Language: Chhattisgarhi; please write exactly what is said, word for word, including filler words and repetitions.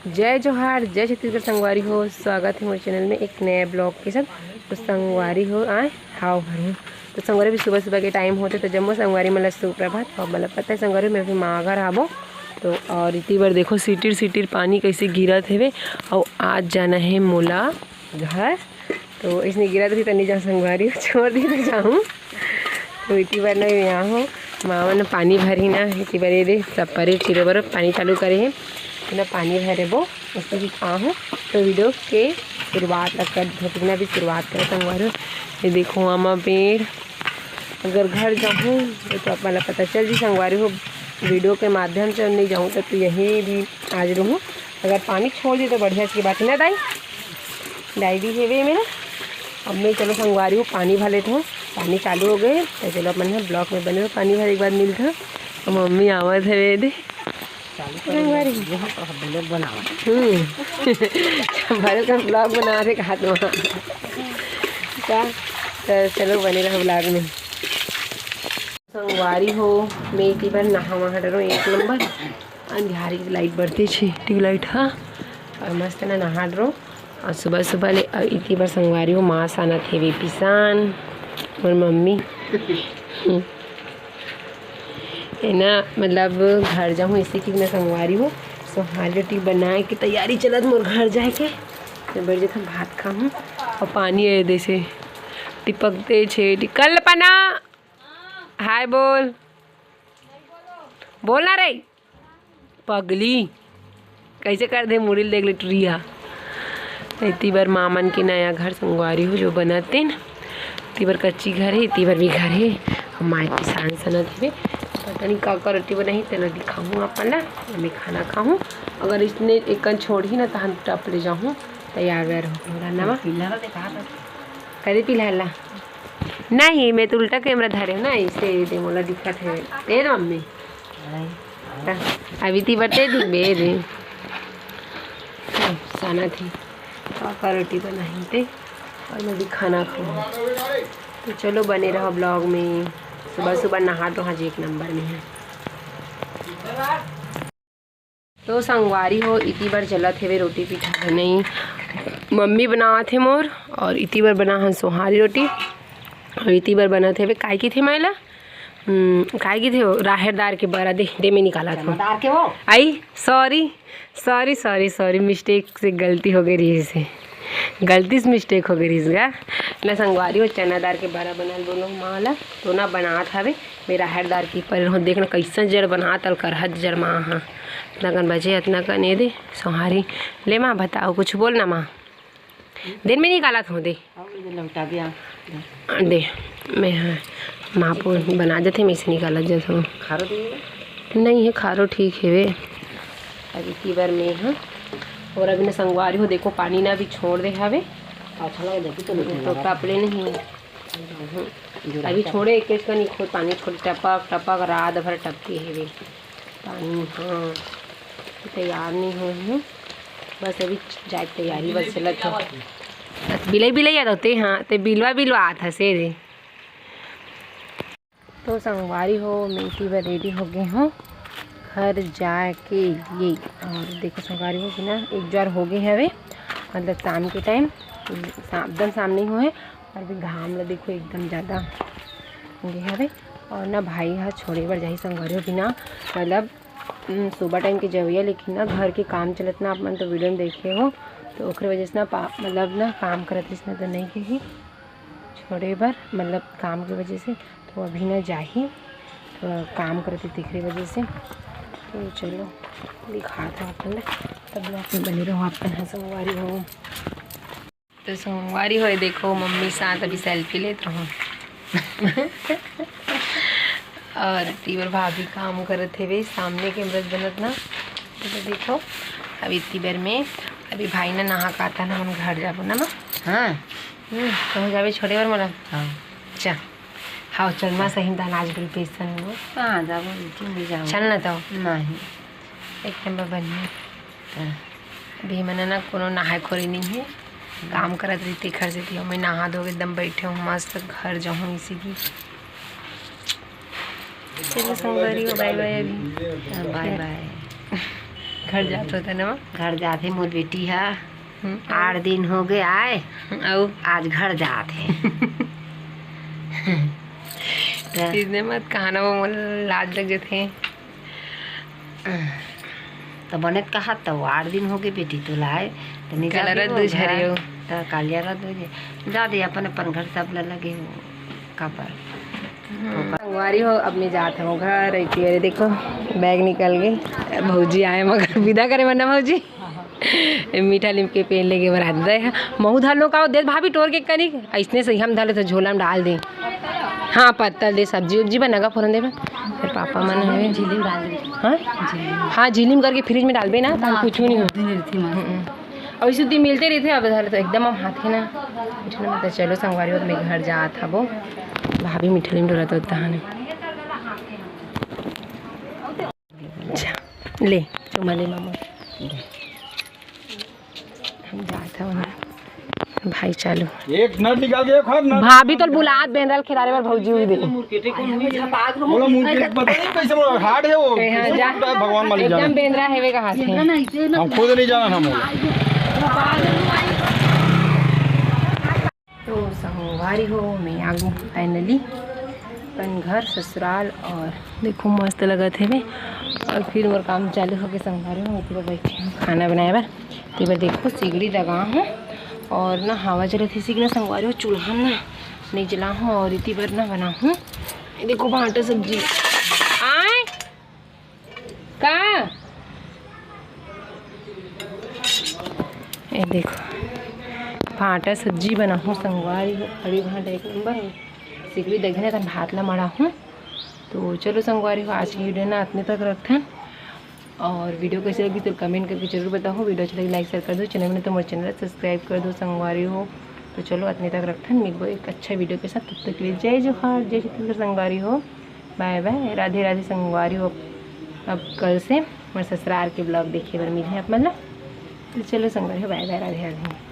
जय जोहार, जय छत्तीसगढ़ संगवारी हो, स्वागत हे मोर चैनल में एक नया ब्लॉग के साथ। तो संगवारी हो, आए हाव भर हूँ। तो संगवारी, भी सुबह सुबह के टाइम होथे, तो जम्मो संगवारी मन ला सुप्रभात। अउ मोला पता है संगवारी, मैं भी माँ घर आबो। तो और इति बर देखो, सिटिर सिटिर पानी कैसे गिरत हेवे। अउ आज जाना है मोला घर, तो इसने गिरत रही, तनी जा संगवारी हो, छोड़ दी तो जाऊँ। तो इति बर ना यहाँ हो, माँ मन पानी भरी ना, इति बर ये दे, सब परे चिरो बर पानी चालू करे है, तो ना पानी भरे बो, उसको भी खा हो। तो वीडियो के शुरुआत ला कर दो, ना भी शुरुआत करे संगवारी हो। ये देखो आमा पेड़, अगर घर जाहूँ तो, तो आप मन ला पता चल जी संगवारी हो, वीडियो के माध्यम से नहीं जाहूँ तो, तो यहीं भी आज रहूँ। अगर पानी छोड़ दी तो बढ़िया की बात है ना दाई, दाई भी हेवे मेरा। अब मैं चलो संगवारी हो, पानी भर लेता हूँ। पानी चालू हो गए तो चलो अपन ना ब्लॉग में बने रहो, पानी भरे के बाद मिलता हूँ। और मम्मी आवत है दे चालू कर संगवारी। ये हम तो ब्लॉग बनावा। हम्म। भरे का ब्लॉग बना दे हाथ में। का? तो चलो बने रहो ब्लॉग में। संगवारी हो, मैं इति बर नहा वहा डरो एक नंबर। अंधियारी लाइट बरते छे, ट्यूबलाइट हा। और मस्त ना नहा डरो। और सुबह सुबह ले, और इति बर संगवारी हो, माँ साना थे वे पिसान, मोर मम्मी। है ना, मतलब घर जाऊँ इसी की मैं संगवारी हो, सोहारी रोटी बनाए की तैयारी चलत मोर घर जाए के। मैं बैठ जाता भात खाऊँ। और पानी है जैसे टिपकते छे, टिकल पना। हाय बोल, बोल ना रे पगली, कैसे कर दे मुड़ी ल देख ले टुरिया। इति बर माँ मन के नया घर संगवारी हो जो बनत तेन, इति बर कच्ची घर है, इति बर भी घर है। हम माय किसान सनत हेवे, पता नहीं का का रोटी बनाही, तेला दिखाहूँ अपन ला। मैं खाना खाहूँ, अगर इसने एक कन छोड़ही ना, तहन टप ले जाहूँ, तैयार वैयार हो पूरा नवा। पिल्ला ला देखा था। कदे पिल्ला ला? नहीं, मैं तो उल्टा कैमरा धरे हूँ ना, इसे दे मोला दिखत है। ए रे मम्मी। नहीं। हाँ, अभी ती बटे दी मेरे। हाँ, साना थी। पापा रोटी बनाई थे और मैं भी खाना खाऊँ। तो चलो बने रहो ब्लॉग में। सुबह सुबह नहा तो आज एक नंबर में है। तो संगवारी हो, इति बर चलत हेवे रोटी पीठा बनई। मम्मी बनावत हे मोर, और इति बर बना हन सोहारी रोटी, और इति बर बनत हेवे काय की थे मैला, हम्म, काय की थे वो? राहेर दार के बरा। दे, दे मैं निकाला था। चना दार के वो। I, sorry, sorry, sorry, sorry, mistake से गलती हो गई रही से, गलती से मिस्टेक हो गई रही गा। ना संगवारी हो, चना दार के बरा बनल बोलो माँ ला, तो ना बनात हवे। मैं राहेर दार की परे रहूँ, देखना कैसन जड़ बनात हल करहत जड़ माँ हा। इतना कन बचे, इतना कन ये दे सोहारी। ले माँ, बताओ, कुछ बोल ना माँ। दिन में निकालत हूँ, दे। आओ, ये लौटा दिया। दे, मैं हाँ, माँ पो बना देते, मैं इसे निकालत जात हूँ। खारो दे। नहीं है, खारो ठीक है वे। अभी की बार में हाँ। और अभी ना संगवारी हो, देखो पानी ना भी छोड़ दे हवे। अच्छा लगे, देखी तो नहीं तो टपले नहीं। जुड़ा अभी टप- छोड़े, एक एक कनी खोद पानी छोड़े, टपक टपक रात भर टपके हेवे पानी। हाँ, तैयार नहीं हुए हैं, बस अभी जाए के तैयारी बस चलत है। बस बिलई बिलई आ होते, हाँ, ते बिलवा बिलवा आत हसे रे। तो संगवारी हो, मैं इसी बार रेडी हो गए हूँ घर जाए के लिए। और देखो संगवारी हो कि ना, एक जार हो गए हवे, मतलब शाम के टाइम, एकदम शाम नहीं हुए, और भी घाम ला देखो एकदम ज़्यादा गे हवे। और ना भाई हा छोड़े बर जाही संगवारी हो कि ना, मतलब, उम, सुबह टाइम के जवैया, लेकिन ना घर के काम चलत ना, आप मन तो वीडियो में देखे हो, तो ओकरे वजह से ना पा-, मतलब ना काम करत रहिस ना, तो नहीं गही छोड़े बर, मतलब काम के वजह से। तो अभी ना जाही, थोड़ा काम करत रहिस तेकरे वजह से। तो चलो दिखात हूँ अपन ला, तब आप बने रहो, आप मन हा संगवारी हो। तो संगवारी हो, देखो मम्मी साथ अभी सेल्फी लेत रहो। और तीबर भाभी काम करत हेवे सामने कैमरा बनत ना। तो देखो, अभी तीबर में अभी भाई ना नहा के आता ना, हम घर जाबो ना माँ। हाँ। हम्म, तो हो जाबे छोड़े बर मोला। हाँ। अच्छा। हाँ, चल माँ, सही में आज preparation हो। कहाँ जाबो, मीटिंग में जाओ। चल ना तो। नहीं। एक नंबर बढ़िया। हाँ। अभी हमन ना कोनो नहाए खोरे नहीं है, काम करत रहिस तेखर सेती मैं नहा धो के एकदम बैठे हूँ, मस्त घर जाहूँ इसी की। चलो संगवारी हो, bye bye अभी। हाँ, bye bye। घर जात होते ना। घर जात हे मोर बेटी हा। हम्म। आठ दिन हो गए आए, हम्म, अउ आज घर जात हे। त इतने मत कहना, वो मोला लाज लग जथे। त बने त कहा, त आठ दिन हो गए बेटी तो लाए, त नहीं कल जाबे रद्द वो झरे घर। हो। त कालिया रद्द हो जाए। जा दे अपन, अपन घर सब ला लगे हो काबर। संगवारी हो, अब मैं जात हूँ घर। एक मेरे देखो, बैग निकल गए, भौजी आए मगर विदा करे मना भौजी। ए, मीठा लीम के पेड़ लेके बरात दे है। महू धर लो का देत भाभी टोर के कनिक, ऐसने सही हम धर ले तो झोला में डाल दे। हाँ, पत्तल दे, सब्जी उब्जी बना का फोरन देबे। फिर पापा मन हवे। झिल्ली में डाल दे। हाँ? झिल्ली में। हाँ, झिल्ली में करके फ्रिज में डालबे ना, त हम हाँ, कुछ नहीं हो। दिन रहती माँ। हम्म। अउ इसे दिन मिलते रहिथे, अब धर ले तो एकदम हम हाथ है ना। मीठा लीम तो चलो संगवारी हो, मैं घर जात हबो। भाभी मीठा लीम डोला तो तहाने। अच्छा, ले, चुमा ले मामा। हम जात हवन भाई, चलो। एक नट निकाल के, एक हाथ नट। भाभी तो बुलात बेंदरा ल खेलारे बर भौजी उही दे। बोला मुंह के पता नहीं कैसे बोला, हार्ड है वो। ए, हाँ, जा। भगवान मालिक जाने। एकदम बेंदरा हेवे का हाथ है। हम खुद नहीं जाना हम। तो संगवारी हो, मैं आ गई finally अपन घर ससुराल। और देखो मस्त लगत हेवे। और फिर मोर काम चालू हो गए संगवारी हो, मैं बैठी हूँ खाना बनाए बर। ते बर देखो सिगड़ी लगा हूँ और ना हवा चलत हे सिगड़ी संगवारी हो, चूल्हा ना नहीं जला हूँ और इती बर ना बना हूँ। देखो भांटा सब्जी आए का? ए देखो, भांटा सब्जी बनाहूँ संगवारी हो, कड़ी भांटा एक नंबर हो। सिगड़ी देखने तन भात ला मड़ाहूँ। तो चलो संगवारी हो, आज की वीडियो ना अतने तक रखथन। और वीडियो कैसे लगी तो कमेंट करके जरूर बताओ। वीडियो अच्छा लगे लाइक शेयर कर दो, चैनल में तो मोर चैनल सब्सक्राइब कर दो संगवारी हो। तो चलो अतने तक रखथन, मिलबो एक अच्छा वीडियो के साथ। तब तक के लिए जय जोहार, जय छत्तीसगढ़ संगवारी हो। बाय बाय, राधे राधे संगवारी हो। अब कल से मोर ससुराल के ब्लॉग देखे बर मिलही आप मन ला। तो चलो संगवारी हो, बाय बाय, राधे राधे।